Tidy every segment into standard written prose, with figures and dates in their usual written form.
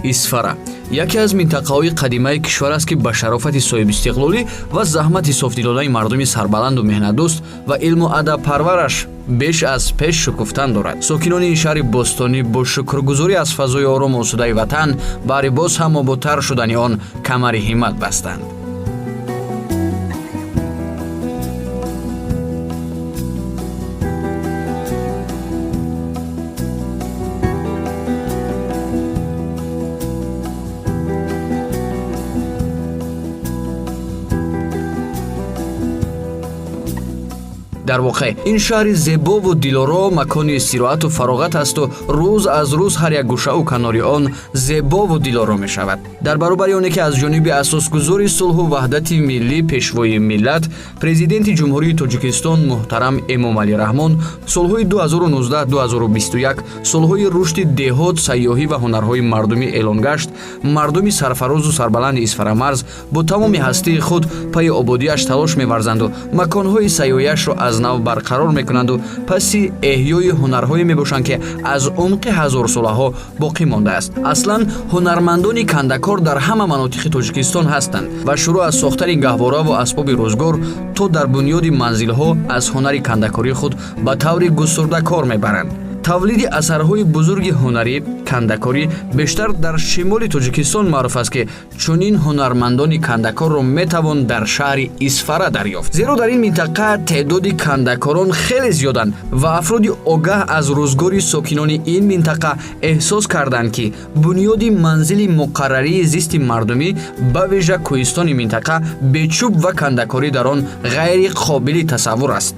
Исфара яке аз минтақаҳои қадимаи кишвар аст, ки ба шарофати соҳибистиқлолӣ ва заҳмати софдилонаи мардуми сарбаланду меҳнатдӯст ва илму адабпарвараш беш аз пеш шукуфтан дорад. Сокинони ин шаҳри бостонӣ бо шукргузорӣ аз фазои орому осудаи ватан баҳри боз ҳам ободтар шудани он камари ҳиммат бастанд. Дар воқеъ, ин шаҳри зебову дилоро макони истироҳату фароғат асту рӯз аз рӯз ҳар як гӯшаву канори он зебову дилоро мешавад. Дар баробари оне ки аз ҷониби асосгузори сулҳу ваҳдати миллӣ, Пешвои миллат, Президенти Ҷумҳурии Тоҷикистон муҳтарам Эмомалӣ Раҳмон солҳои 2019-2021 солҳои рушди деҳот, сайёҳӣ ва ҳунарҳои мардумӣ эълон гашт, мардуми сарфарозу сарбаланди Исфарамарз бо тамоми ҳастии худ пайи ободиаш талош меварзанду маконҳои сайёҳиашро аз нав барқарор мекунанду паси эҳёи ҳунарҳое мебошанд, ки аз умқи ҳазорсолаҳо боқӣ мондааст. Аслан, ҳунармандони кандакор дар ҳама манотиқи Тоҷикистон ҳастанд ва шурӯъ аз сохтани гаҳвораву асбоби рӯзгор то дар бунёди манзилҳо аз ҳунари кандакории худ ба таври густурда кор мебаранд. Тавлиди асарҳои бузурги ҳунарӣ кандакорӣ бештар дар шимоли Тоҷикистон маъруф аст, ки чунин ҳунармандони кандакорро метавон дар шаҳри Исфара дарёфт, зеро дар ин минтақа теъдоди кандакорон хеле зиёданд ва афроди огаҳ аз рӯзгори сокинони ин минтақа эҳсос карданд, ки бунёди манзили муқаррарии зисти мардумӣ, ба вижа кӯҳистони минтақа, бечӯб ва кандакорӣ дар он ғайри қобили тасаввур аст.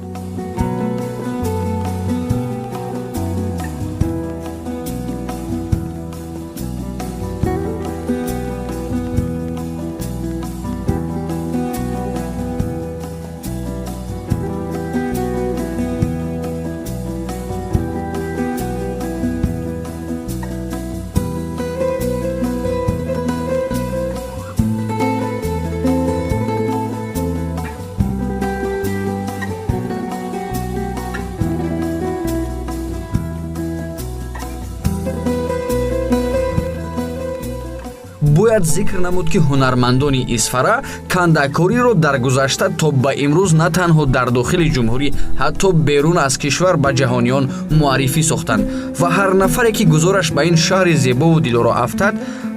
Бояд зикр намуд, ки ҳунармандони Исфара кандакориро дар гузашта то ба имрӯз на танҳо дар дохили ҷумҳурӣ, ҳатто берун аз кишвар ба ҷаҳониён муаррифӣ сохтанд ва ҳар нафаре ки гузораш ба ин шаҳри зебову дилоро афтад,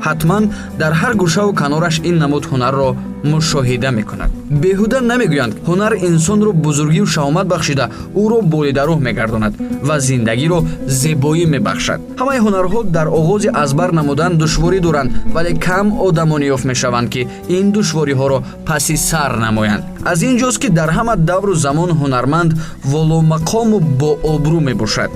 ҳатман дар ҳар гӯшаву канораш ин намуд ҳунарро мушоҳида мекунад. Беҳуда намегӯянд, ҳунар инсонро бузургию шаҳомат бахшида, ӯро болидарӯҳ мегардонад ва зиндагиро зебоӣ мебахшад. Ҳамаи ҳунарҳо дар оғози аз бар намудан душворӣ доранд, вале кам одамоне ёфт мешаванд, ки ин душвориҳоро паси сар намоянд. Аз ин ҷост, ки дар ҳама давру замон ҳунарманд воломақому бообрӯ мебошад.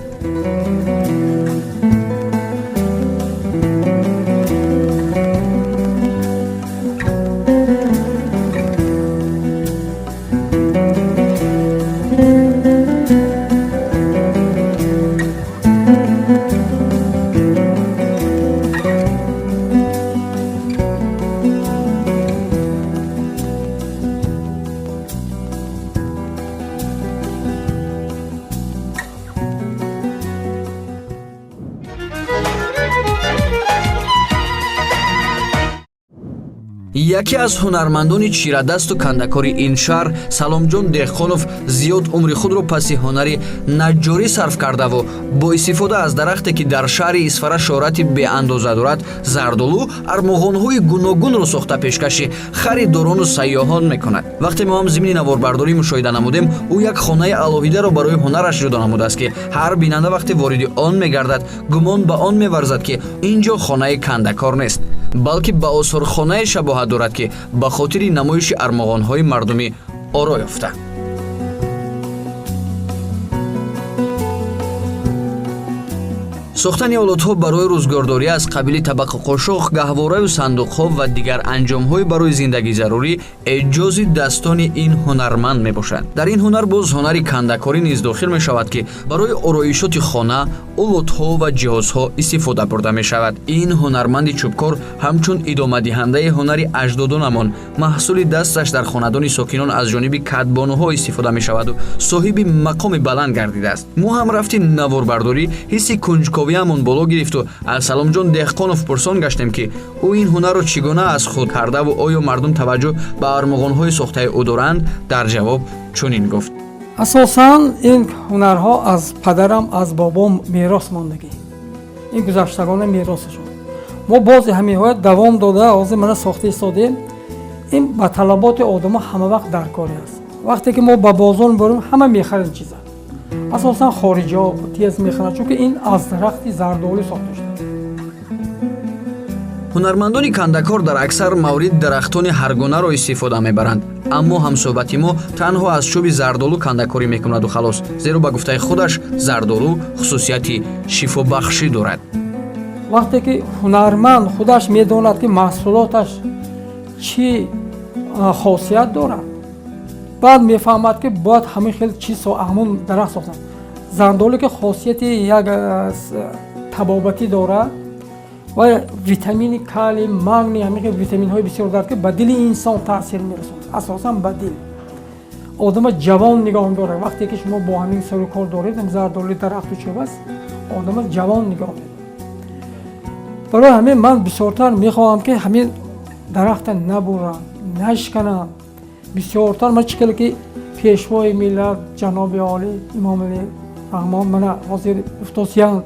Яке аз ҳунармандони чирадасту кандакори ин шаҳр, Саломҷон Деҳқонов, зиёд умри худро паси ҳунари наҷҷорӣ сарф кардаву бо истифода аз дарахте, ки дар шаҳри Исфара шӯҳрати беандоза дорад, зардолу, армуғонҳои гуногунро сохта пешкаши харидорону сайёҳон мекунад. Вақте мо ҳам зимни наворбардорӣ мушоҳида намудем, ӯ як хонаи алоҳидаро барои ҳунараш ҷудо намудааст, ки ҳар бинанда вақте вориди он мегардад, гумон ба он меварзад, ки ин ҷо хонаи кандакор нест, балки ба осорхонае шабоҳат дорад, ки ба хотири намоиши армуғонҳои мардумӣ оро ёфта. Сохтани олотҳо барои рӯзгордорӣ аз қабили табақу қошуқ, гаҳвораю сандуқҳо ва дигар анҷомҳои барои зиндагӣ зарурӣ эъҷози дастони ин ҳунарманд мебошанд. Дар ин ҳунар боз ҳунари кандакорӣ низ дохил мешавад, ки барои ороишоти хона, олотҳо ва ҷиҳозҳо истифода бурда мешавад. Ин ҳунарманди чӯбкор ҳамчун идомадиҳандаи ҳунари аҷдодонамон, маҳсули дасташ дар хонадони сокинон аз ҷониби кадбонуҳо истифода мешаваду соҳиби мақоми баланд гардидааст. Мо ҳам рафти наворбардорӣ ҳисси кунҷковӣ Пурсонҷӯиамон боло гирифту аз Саломҷон Деҳқонов пурсон гаштем, ки ӯ ин ҳунарро чӣ гуна аз худ кардаву оё мардум таваҷҷӯҳ ба армуғонҳои сохтаи ӯ доранд, дар ҷавоб чунин гуфт: Асосан ин ҳунарҳо аз падарам, аз бобом мерос мондагӣ, ин гузаштагона меросашон. Мо боз ҳаминҳоя давом дода, ҳозир мана сохта истодем. Ин ба талаботи одамо ҳама вақт даркорӣ аст. Вақте ки мо ба бозор мебарем, ҳама мехаранд чиза, асосан хориҷиҳо тез мехаранд, чунки ин аз дарахти зардолӣ сохта шудааст. Ҳунармандони кандакор дар аксар маврид дарахтони ҳаргунаро истифода мебаранд, аммо ҳамсӯҳбати мо танҳо аз чӯби зардолу кандакорӣ мекунаду халос, зеро ба гуфтаи худаш зардолу хусусияти шифобахшӣ дорад. Вақте ки ҳунарманд худаш медонад, ки маҳсулоташ чӣ хосият дорад, баъд мефаҳмад, ки бояд ҳамин хел чиз ҳамон дарахт сохтан. Зардолу ки хосияти як табобатӣ дорад ва витамини калий, магний, ҳамин хел витаминҳои бисёр дорад, ки ба дили инсон таъсир мерасонад, асосан ба дил одама ҷавон нигоҳ медорад. Вақте ки шумо бо ҳамин сару кор доред, зардолуи дарахту чӯб аст, одама ҷавон нигоҳ медорад. Барои ҳамин ман бисёртар мехоҳам, ки ҳамин дарахта набуранд, нашкананд. Бисёртар ман чӣ хеле ки Пешвои миллат ҷаноби олӣ Имомалӣ Раҳмон мана ҳозир гуфтосиянд,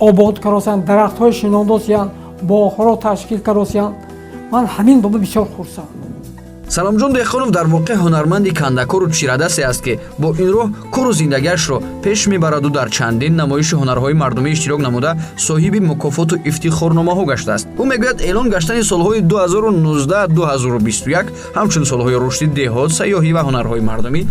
обод каросиянд, дарахтҳои шинондосиянд, боғҳоро ташкил каросиянд, ман ҳамин боба бисёр хурсанд. Саломҷон Деҳқонов дар воқеъ ҳунарманди кандакору чирадасе аст, ки бо ин роҳ кору зиндагиашро пеш мебараду дар чандин намоиши ҳунарҳои мардумӣ иштирок намуда, соҳиби мукофоту ифтихорномаҳо гаштааст. Ӯ мегӯяд, эълон гаштани солҳои 2019-2021 ҳамчун солҳои рушди деҳот, сайёҳӣ ва ҳунарҳои мардумӣ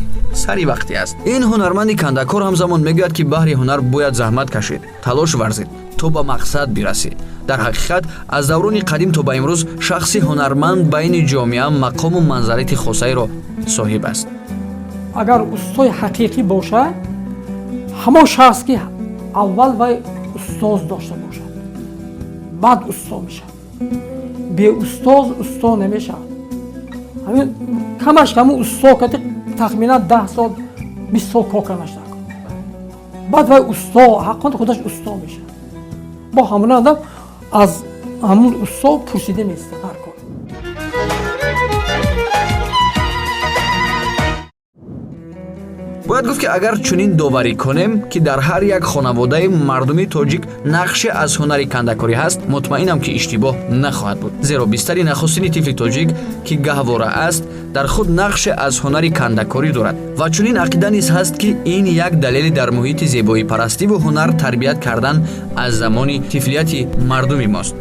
сари вақтӣ аст. Ин ҳунарманди кандакор ҳамзамон мегӯяд, ки баҳри ҳунар бояд заҳмат кашид, талош варзид, то ба мақсад бирасӣ. Дар ҳақиқат, аз даврони қадим то ба имрӯз шахси ҳунарманд байни ҷомеа мақому манзалати хосаеро соҳиб аст. Агар устои ҳақиқӣ бошад, ҳамон шахс ки аввал вай устоз дошта бошад, баъд усто мешавад. Беустоз усто намешавад. Ҳамин камаш ҳамун усто кати тахминан 10 сол, 20 сол кор карданаш даркор, баъд вай усто ҳаққон худаш усто мешавад. Бо ҳамон одам аз ҳамун усто пурсида меистад ҳар кор. Бояд гуфт, ки агар чунин доварӣ кунем, ки дар ҳар як хонаводаи мардуми тоҷик нақше аз ҳунари кандакорӣ ҳаст, мутмаинам, ки иштибоҳ нахоҳад буд, зеро бистари нахустини тифли тоҷик, ки гаҳвора аст, дар худ нақше аз ҳунари кандакорӣ дорад. Ва чунин ақида низ ҳаст, ки ин як далели дар муҳити зебоипарастиву ҳунар тарбият кардан аз замони тифлияти мардуми мост.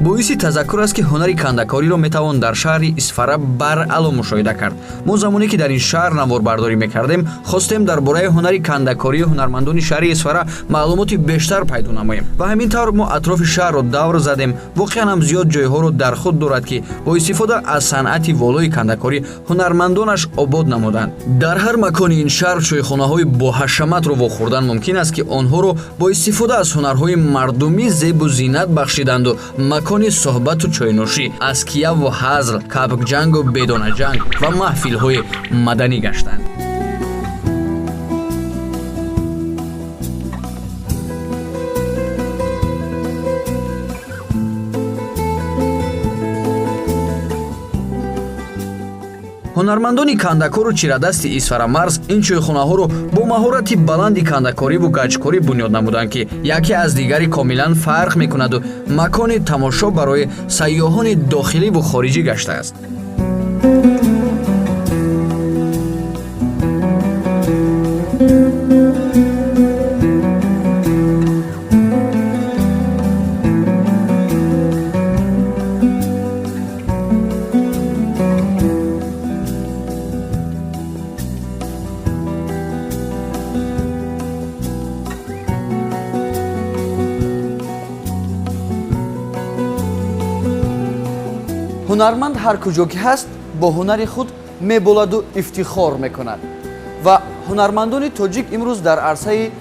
Боиси тазаккур аст, ки ҳунари кандакориро метавон дар шаҳри Исфара баръало мушоҳида кард. Мо замоне ки дар ин шаҳр наворбардорӣ мекардем, хостем дар бораи ҳунари кандакории ҳунармандони шаҳри Исфара маълумоти бештар пайдо намоем ва ҳамин тавр мо атрофи шаҳрро давр задем. Воқеан ҳам зиёд ҷойҳоро дар худ дорад, ки бо истифода аз санъати волои кандакорӣ ҳунармандонаш обод намуданд. Дар ҳар макони ин шаҳр чойхонаҳои боҳашаматро вохӯрдан мумкин аст, ки онҳоро бо истифода аз ҳунарҳои мардумӣ зебу зинат бахшиданду макони суҳбату чойнӯшӣ, аскияву ҳазл, кабкҷангу бедонаҷанг ва маҳфилҳои маданӣ гаштанд. Ҳунармандони кандакору чирадасти Исфарамарз ин чойхонаҳоро бо маҳорати баланди кандакориву гаҷкорӣ бунёд намуданд, ки яке аз дигари комилан фарқ мекунаду макони тамошо барои сайёҳони дохиливу хориҷӣ гаштааст. Ҳунарманд ҳар куҷо ки ҳаст, бо ҳунари худ меболаду ифтихор мекунад ва Ҳунармандони тоҷик имрӯз дар арсаи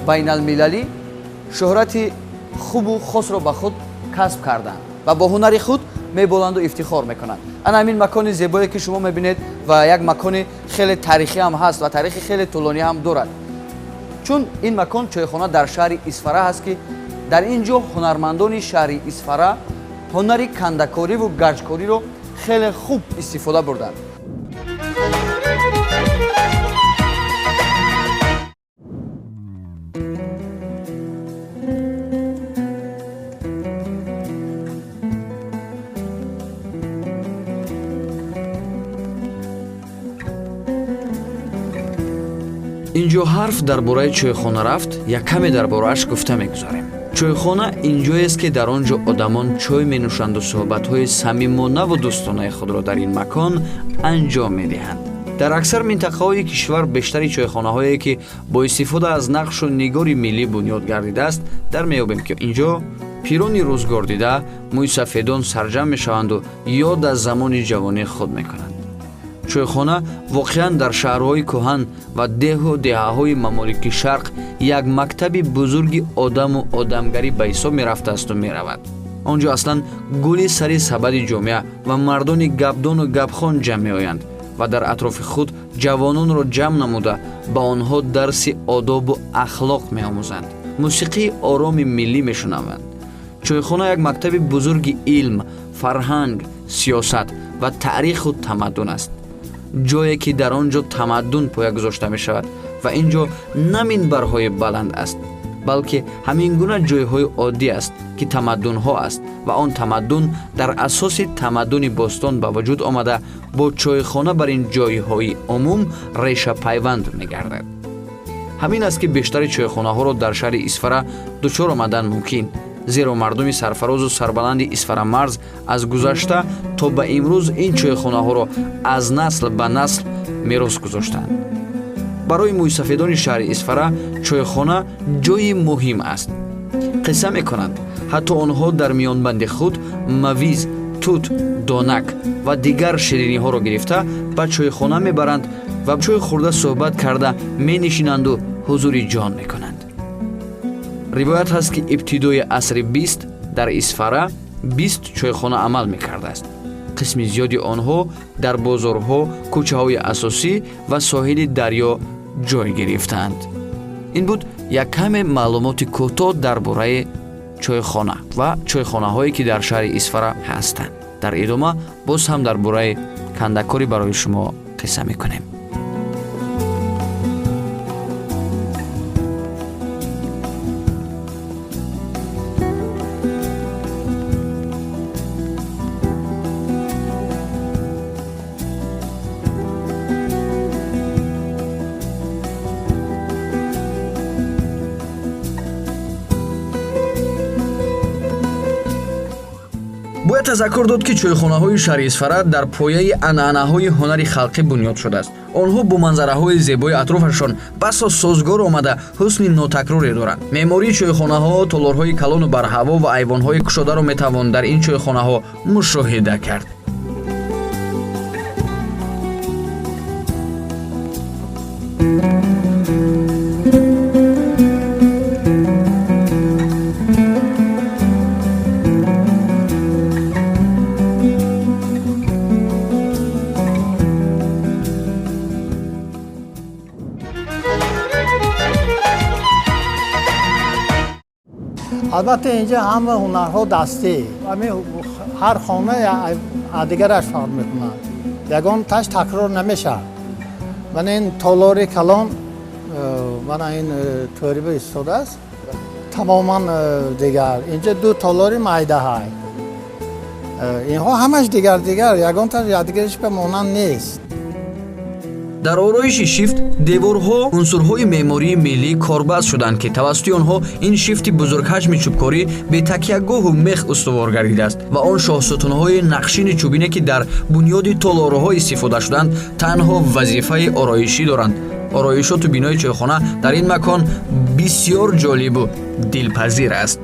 байналмилалӣ шӯҳрати хубу хосро ба худ касб карданд ва бо ҳунари худ меболанду ифтихор мекунанд. Ана ҳамин макони зебое, ки шумо мебинед, ва як макони хеле таърихӣ ҳам ҳаст ва таърихи хеле тӯлонӣ ҳам дорад, чун ин макон чойхона дар шаҳри Исфара ҳаст, ки дар ин ҷо ҳунармандони шаҳри Исфара ҳунари кандакориву гарчкориро хеле хуб истифода бурданд. Ин ҷо ҳарф дар бораи чойхона рафт, як каме дар борааш гуфта мегузарем. Чойхона ин ҷоест, ки дар он ҷо одамон чой менӯшанду суҳбатҳои самимонаву дӯстонаи худро дар ин макон анҷом медиҳанд. Дар аксар минтақаҳои кишвар бештари чойхонаҳое, ки бо истифода аз нақшу нигори миллӣ бунёд гардидааст, дар меёбем, ки ин ҷо пирони рӯзгордида, мӯйсафедон сарҷамъ мешаванду ёд аз замони ҷавонии худ мекунанд. Чойхона воқеан дар шаҳрҳои кӯҳан ва деҳу деҳаҳои мамолики Шарқ як мактаби бузурги одаму одамгарӣ ба ҳисоб мерафтаасту меравад. Он ҷо аслан гули сари сабади ҷомеа ва мардони гапдону гапхон ҷамъ меоянд ва дар атрофи худ ҷавононро ҷамъ намуда, ба онҳо дарси одобу ахлоқ меомӯзанд, мусиқии ороми миллӣ мешунаванд. Чойхона як мактаби бузурги илм, фарҳанг, сиёсат ва таъриху тамаддун аст, ҷое ки дар он ҷо тамаддун поя гузошта мешавад. Ва ин ҷо на минбарҳои баланд аст, балки ҳамин гуна ҷойҳои оддӣ аст, ки тамаддунҳо аст, ва он тамаддун дар асоси тамаддуни бостон ба вуҷуд омада, бо чойхона бар ин ҷойҳои умум решапайванд мегардад. Ҳамин аст, ки бештари чойхонаҳоро дар шаҳри Исфара дучор омадан мумкин, зеро мардуми сарфарозу сарбаланди Исфарамарз аз гузашта то ба имрӯз ин чойхонаҳоро аз насл ба насл мерос гузоштанд. Барои мӯйсафедони шаҳри Исфара чойхона ҷои муҳим аст. Қисса мекунанд, ҳатто онҳо дар миёнбанди худ мавиз, тут, донак ва дигар шириниҳоро гирифта ба чойхона мебаранд ва чой хӯрда, суҳбат карда менишинанду ҳузури ҷон мекунанд. Ривоят ҳаст, ки ибтидои асри 20 дар Исфара 20 чойхона амал мекардааст. Қисми зиёди онҳо дар бозорҳо, кӯчаҳои асосӣ ва соҳили дарё ҷой гирифтаанд. Ин буд як каме маълумоти кӯтоҳ дар бораи чойхона ва чойхонаҳое, ки дар шаҳри Исфара ҳастанд. Дар идома боз ҳам дар бораи кандакорӣ барои шумо қисса мекунем. Бояд тазаккур дод, ки чойхонаҳои шаҳри Исфара дар пояи анъанаҳои ҳунари халқӣ бунёд шудааст. Онҳо бо манзараҳои зебои атрофашон басо созгор омада, ҳусни нотакроре доранд. Меъмории чойхонаҳо, толорҳои калону барҳаво ва айвонҳои кушодаро метавон дар ин чойхонаҳо мушоҳида кард. Албатта, инҷа ҳама ҳунарҳо дастӣ. Ҳар хона аз дигараш фарқ мекунад, ягон таш такрор намешавад. Мана ин толори калон, мана ин тӯриба истодааст, тамоман дигар. Инҷа ду толори майда ҳай, инҳо ҳамаш дигар дигар, ягон таш якдигараш ба монанд нест. Дар ороиши шифт деворҳо унсурҳои меъмории миллӣ корбаст шуданд, ки тавассути онҳо ин шифти бузургҳаҷми чӯбкорӣ бетакягоҳу мех устувор гардидааст. Ва он шоҳсутунҳои нақшини чӯбине, ки дар бунёди толорҳо истифода шуданд, танҳо вазифаи ороишӣ доранд. Ороишоту бинои чойхона дар ин макон бисёр ҷолибу дилпазир аст.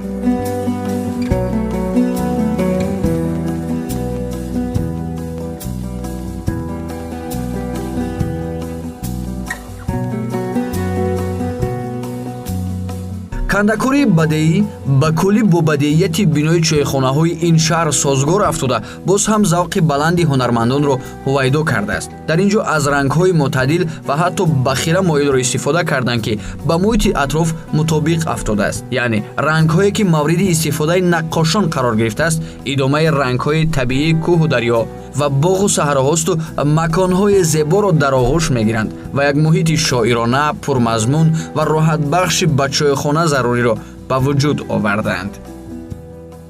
Кандакории бадеӣ ба куллӣ бо бадеияти бинои чойхонаҳои ин шаҳр созгор афтода, боз ҳам завқи баланди ҳунармандонро ҳувайдо кардааст. Дар ин ҷо аз рангҳои мӯътадил ва ҳатто ба хира моилро истифода карданд, ки ба муҳити атроф мутобиқ афтодааст. Яъне рангҳое, ки мавриди истифодаи наққошон қарор гирифтааст, идомаи рангҳои табиии кӯҳу дарё ва боғу саҳроҳосту маконҳои зеборо дар оғӯш мегиранд ва як муҳити шоирона, пурмазмун ва роҳатбахши ба чойхона заруриро ба вуҷуд овардаанд.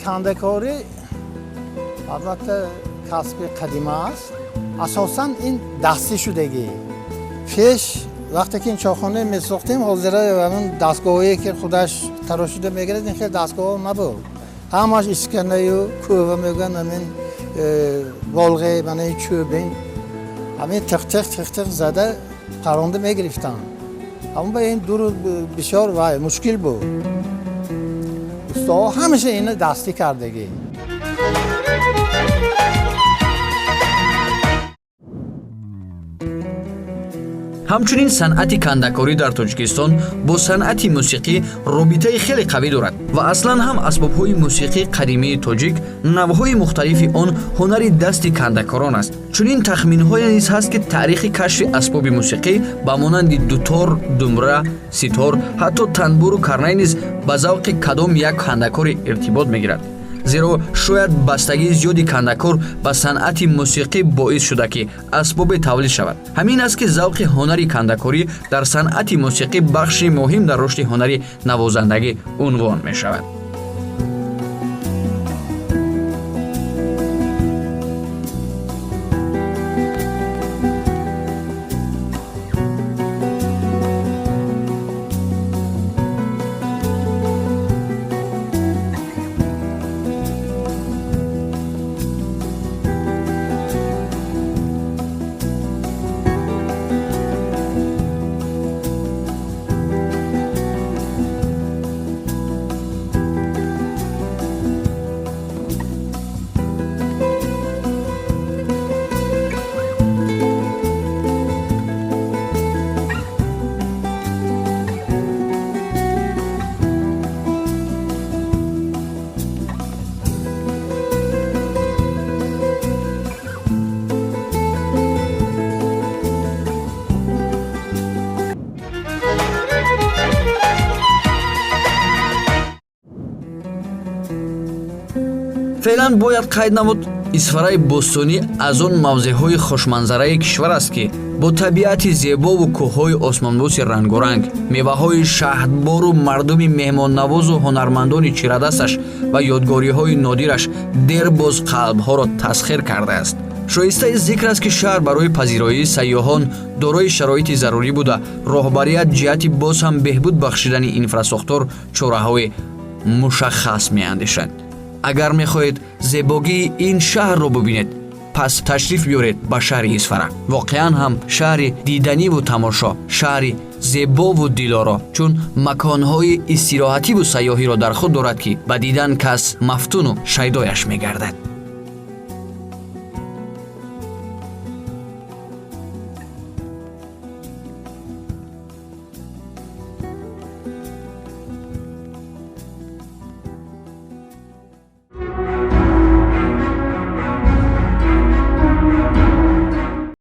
Кандакорӣ албатта касби қадима аст. Асосан ин дастӣ шудагӣ. Пеш вақте ки ин чойхона месохтем, ҳозира ҳамин дастгоҳое ки худаш тарошида мегирад, ин хел дастгоҳҳо набуд. Ҳамаш исканаю кӯва мегӯянд, ҳамин болғе, мана чӯбин, ҳамин тиқ-тиқ тиқ-тиқ зада паронда мегирифтанд. Аммо ба ин дуру бисёр вай мушкил буд. Устоҳо ҳамеша ина дастӣ кардагӣ. Ҳамчунин санъати кандакорӣ дар Тоҷикистон бо санъати мусиқӣ робитаи хеле қавӣ дорад ва аслан ҳам асбобҳои мусиқии қадимии тоҷик, навъҳои мухталифи он ҳунари дасти кандакорон аст. Чунин тахминҳое низ ҳаст, ки таърихи кашфи асбоби мусиқӣ ба монанди дутор, думра, ситор, ҳатто танбуру карнай низ ба завқи кадом як кандакоре иртибот мегирад. Зеро шояд бастагии зиёди кандакор ба санъати мусиқӣ боис шуда, ки асбобе тавлид шавад. Ҳамин аст, ки завқи ҳунари кандакорӣ дар санъати мусиқӣ бахши муҳим дар рушди ҳунари навозандагӣ унвон мешавад. Феълан бояд қайд намуд, Исфараи бостонӣ аз он мавзеъҳои хушманзараи кишвар аст, ки бо табиати зебову кӯҳҳои осмонбӯси рангоранг, меваҳои шаҳдбору мардуми меҳмоннавозу ҳунармандони чирадасташ ва ёдгориҳои нодираш дер боз қалбҳоро тасхир кардааст. Шоистаи зикр аст, ки шаҳр барои пазироии сайёҳон дорои шароити зарурӣ буда, роҳбарият ҷиҳати боз ҳам беҳбуд бахшидани инфрасохтор чораҳои мушаххас меандешад. Агар мехоҳед зебогии ин шаҳрро бубинед, пас ташриф биёред ба шаҳри Исфара. Воқеан ҳам шаҳри диданиву тамошо, шаҳри зебову дилоро, чун маконҳои истироҳативу сайёҳиро дар худ дорад, ки ба дидан кас мафтуну шайдояш мегардад.